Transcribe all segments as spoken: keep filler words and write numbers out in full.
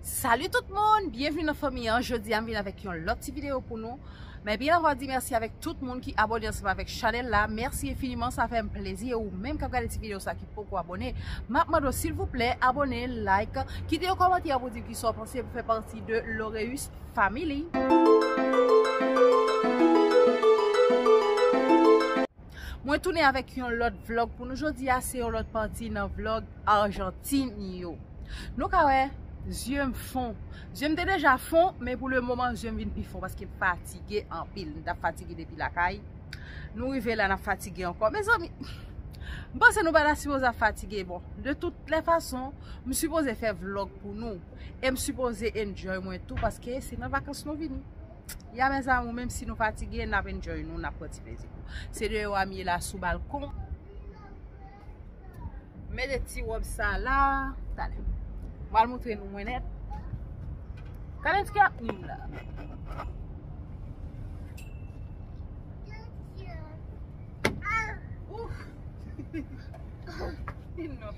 Salut tout moun, byenvini nan fanmi an. Jodi a m vin avèk yon lòt ti videyo pou nou. Men byen avan di mèsi avèk tout moun ki abòne ansanm avèk chanèl la. Mèsi enfiniman, sa fè m plezi. E ou menm k ap gade ti videyo sa ki poko abòne, m ap mande w silvouplè abòne, like, kite yon kòmantè pou di kisa w panse pou fè pati de Loreus Family. Mwen tounen avèk yon lòt vlòg pou nou jodi a, se yon lòt pati nan vlòg Ajantin yo. Nou ka wè, zye m fon. Zye m te deja fon, men pou le moman, zye m vin pi fon paske m fatige anpil. M t ap fatige depi lakay. Nou rive la, n ap fatige ankò. Mezanmi, m panse nou pa ta sipoze ap fatige. Bon, de toutes les façons, m sipoze fè vlòg pou nou. E m sipoze enjoy mwen tou, paske se nan vakans nou vini. Ya mes amours, menm si nou fatige, n ap enjoy nou, n ap pran ti plezi nou. Se deyò a m ye la sou balkon. Mete ti wòb sa la. Talè. M pral montre nou mwen nèt. Kalenski ap ni m la. Ouf. Non.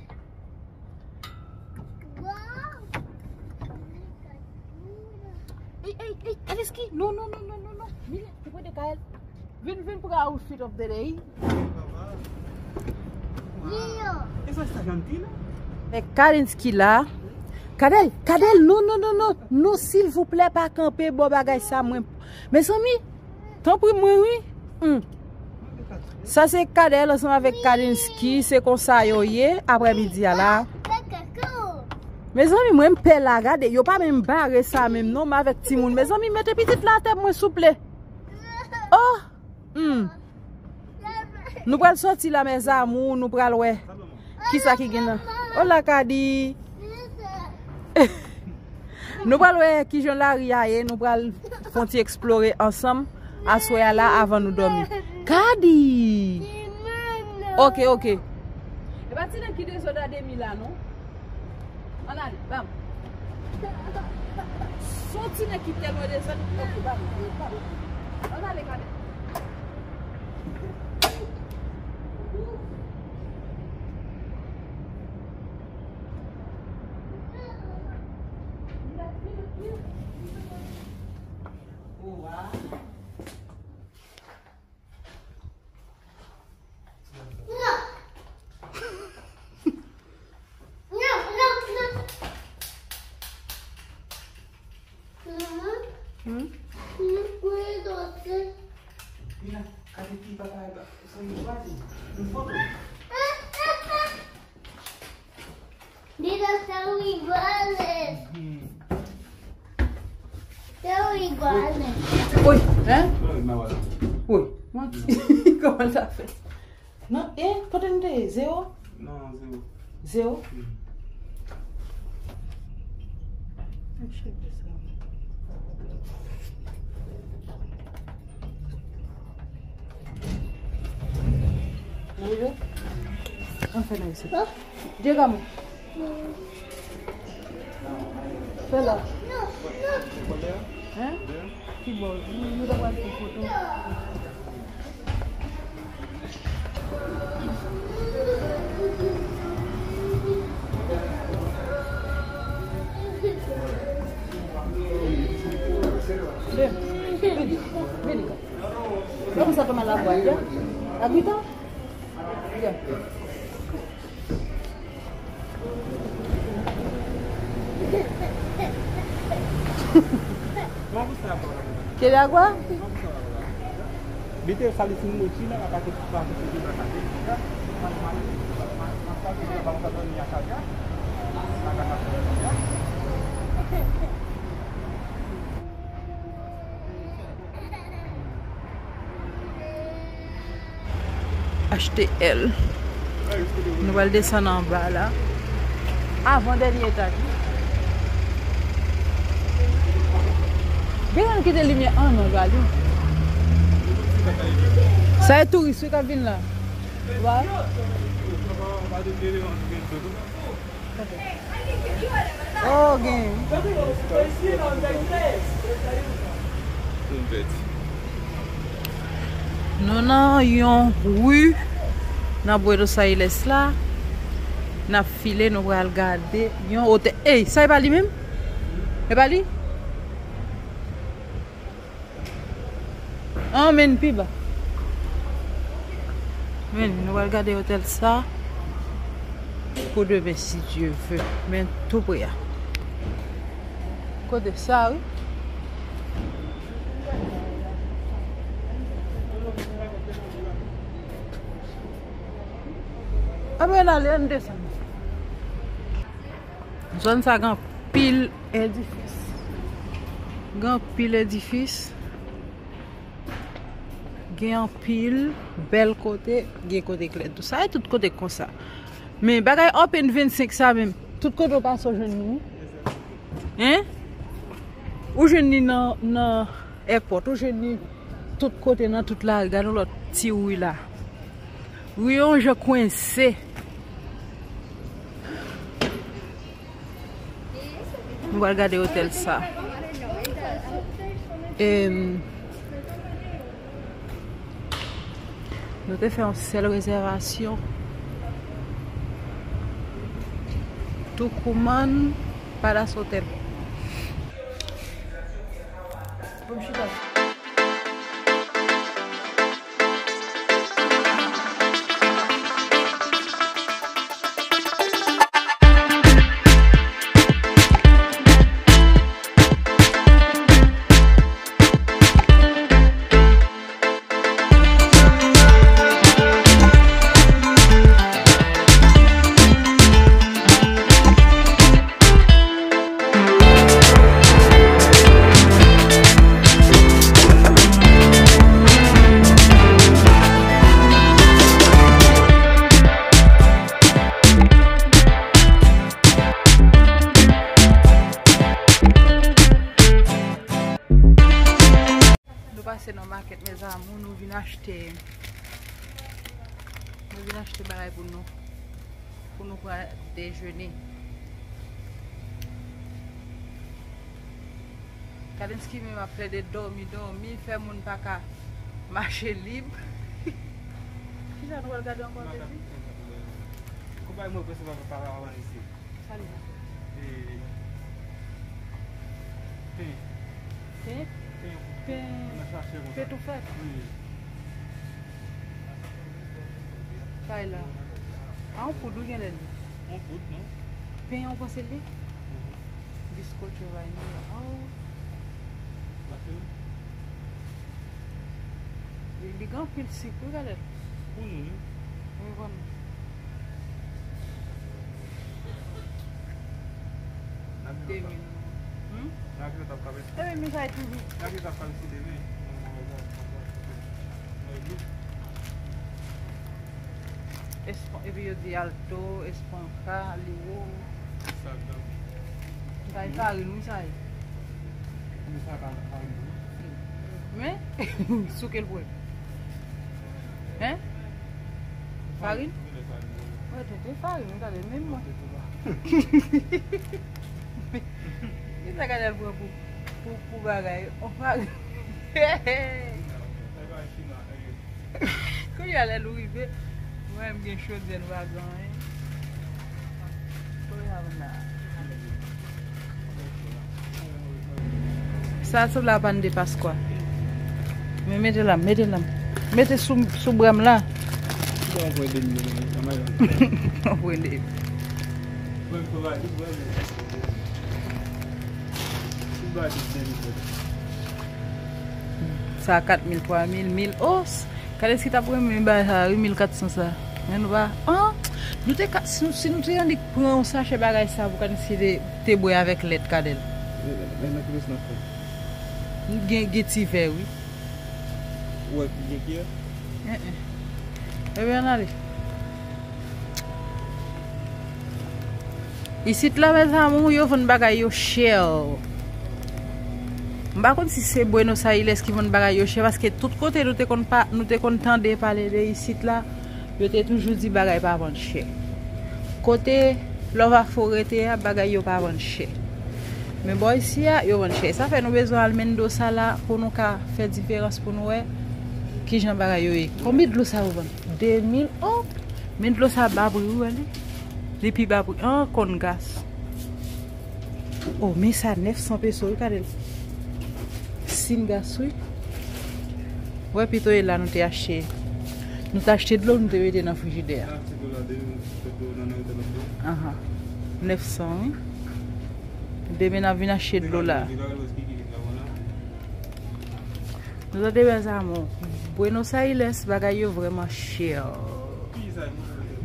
Ey, ey, ey, Kalenski. Non, non, non, non, non, non. Mila, te prete Kael. Vin, vin pou ka outfit of the day. E sa, sa Jantin? Men Kalenski la. Kadel, Kadel, non, non, non, non. Non, silvouplè, pa kanpe bò bagay sa, mwen. Mezanmi, tanpri mwen, wi. Hmm. Sa se Kadel ansanm avèk Kalinski, se konsa yo ye, aprè midi a la. Mezanmi, mwen m pè la, gade, yo pa menm bare sa menm non, m avèk timoun. Mezanmi, mete pitit la atè mwen, souple. Oh! Hmm. Nou pral sòti la, mes amours, nou pral wè kisa ki gen nan. Hola, Kadi. Nou pral wè kijan lari a ye, nou pral fè yon ti eksplore ansanm aswè a la avan nou dòmi. Kadi! Ok, ok. E pa ti nèg ki dezòd a demi la, non? Ann ale, bam. Se yon ti nèg ki tèlman dezòd. Ok, bam, bam. Ann ale, Kadi. Hmm? Mila, gade ki papa e ba, se yon vwazen. Yon foto. Dida, se yon vwazen. Se yon vwazen. Wi, hein? Wi, manti. Kòman sa fèt? Non, e, kote nou te ye? Zewo? Non, zewo. Zewo? Hmm. Ay, chèf de sa. Ou rive? Ann fè nan isit. Dye gamo. Fè la. Hein? Ki bò? Nou, nou ta pral pran foto. Vini, vini, vini. Vamos a tomar la guaya. Agüita. Ya. Kede agwa? Bite sali sini mochila, wakati kwa kusujuda kabisa. H T L. Nou pral desann anba la. Avan dènye etaj. Gen moun ki te limyè an non, gade. Sa e touris wi k ap vin la. Wa. Oh, gen. Nou nan yon ri nan Buenos Aires la. N ap file, nou pral gade yon otèl. Ey, sa e pa li menm? E pa li? An, men pi ba. Men, nou pral gade otèl sa pou demen, si Dye ve. Men, tou pre a. Kote sa, wi. Apre n ale, ann desann. Zòn sa gen anpil edifis. Gen anpil edifis. Gen anpil bèl kote, gen kote klè tou. Sa e tout kote konsa. Men bagay Open vennsenk sa menm, tout kote w pase w jwenn li. Hein? Ou jwenn li nan, nan èpòt, ou jwenn li tout kote, nan tout lari. Gade yon lòt ti ri la. Ri an jan kwense. Nou pral gade otèl sa. Em, nou te fè yon sèl rezèvasyon. Tucumán Palace Hotel. Pou m chita. Nou pase nan makèt, mes amours, nou vin achte, nou vin achte bagay pou nou, pou nou pran dejene. Kadenski menm ap plede dòmi, dòmi, fè moun pa ka mache lib. Kisa nou pral gade ankò, Teddy? Konpay mwen presevwa pa pa isi. Sa li la? E, pen. Pen? Pen. Pen. Nan sachè konsa. Pen tou fèt? Wi. Kay la. A yon poud ou genlè li? Yon poud, non? Pen an panse li? Mhm. Biskòt yo bay nou la. Oh. Pase. Li, li gen anpil sik, wi, gade l. Pou nou, wi. Wi, pou nou. Demen. Hmm? Epi, men sa e toujou. Espon-, epi yo di Alto, Esponja, Liwo. Sa e farin, wi, sa ye. Men, souke l pou wè. Hein? Farin? Wè, tete farin, gade, menm mwen. Li ta gade l pran pou, pou, pou bagay, on farin. Kounye a lè nou rive, mwen menm gen chodyè, nou pa gen anyen. Kounye a nou la. Sa sou la pan de Paskwa. Men mete la, mete la. Mete sou, sou bra m la. Bon, mwen de mil, mwen de mil. Mwen de mil. Sa kat mil, twa mil, mil. Oh, s-, Kadeski t ap renmen bay sa, wi, mil kat san sa. Men nou pa, an, nou te ka, si, si nou te annik pran yon sachè bagay sa pou Kadeski te, te bwè avèk lèt, Kadel. Men, men, men, men, men, men, men. Gen, gen ti vè, wi. Ou wè ki gen ki a? Enhen. Ebyen, ann ale. Isit la, mes amours, yo vann bagay yo chè. M pa konn si se Buenos Aires ki vann bagay yo chè, paske tout kote nou te konn pa, nou te konn tande pale de isit la, yo te toujou di bagay pa vann chè. Kote Love Afro rete a, bagay yo pa vann chè. Men bò isi a, yo vann chè. Sa fè nou bezwen al Mendoza la pou nou ka fè diferans pou nou wè kijan bagay yo ye. Konbyen dlo sa yo vann? De mil, oh! Men dlo sa ba pri, wi, wè li. Li pi ba pri. An, konn gas. Oh, men sa nèf san peso, wi, gade l. Singas, wi. Wè, pito e la nou te achte. Nou te achte dlo, nou te mete nan frijidè a. Aha. Nèf san, wi. Demen n ap vin achte dlo la. Nou tande, mes amours, Buenos Aires, bagay yo vrèman chè.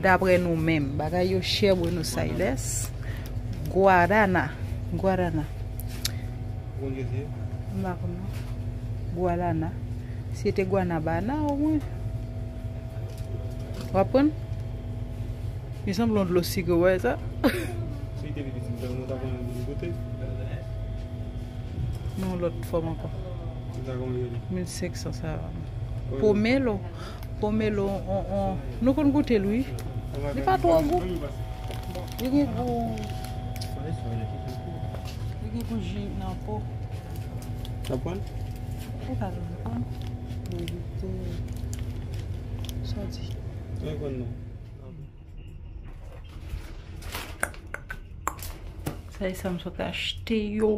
Daprè nou menm, bagay yo chè Buenos Aires. Guarana, guarana. M pa konn non. Guarana. Si se te guanabana omwen. W ap pran? Li sanble yon dlo sik, ou wè sa? Si te vin isit, nou ta konn goute. Non, lòt fòm ankò. Li ta konn ye. Mil senk san sa. Pomelo. Pomelo, on, on. Nou konn goute l, wi. Li pa twò gou. Li gen gou. Li gen gou ji nan po. N ap pran? Ou ka vin pran. Evite. Sòti. Mwen konn non. Sa e sa m sot achte yo.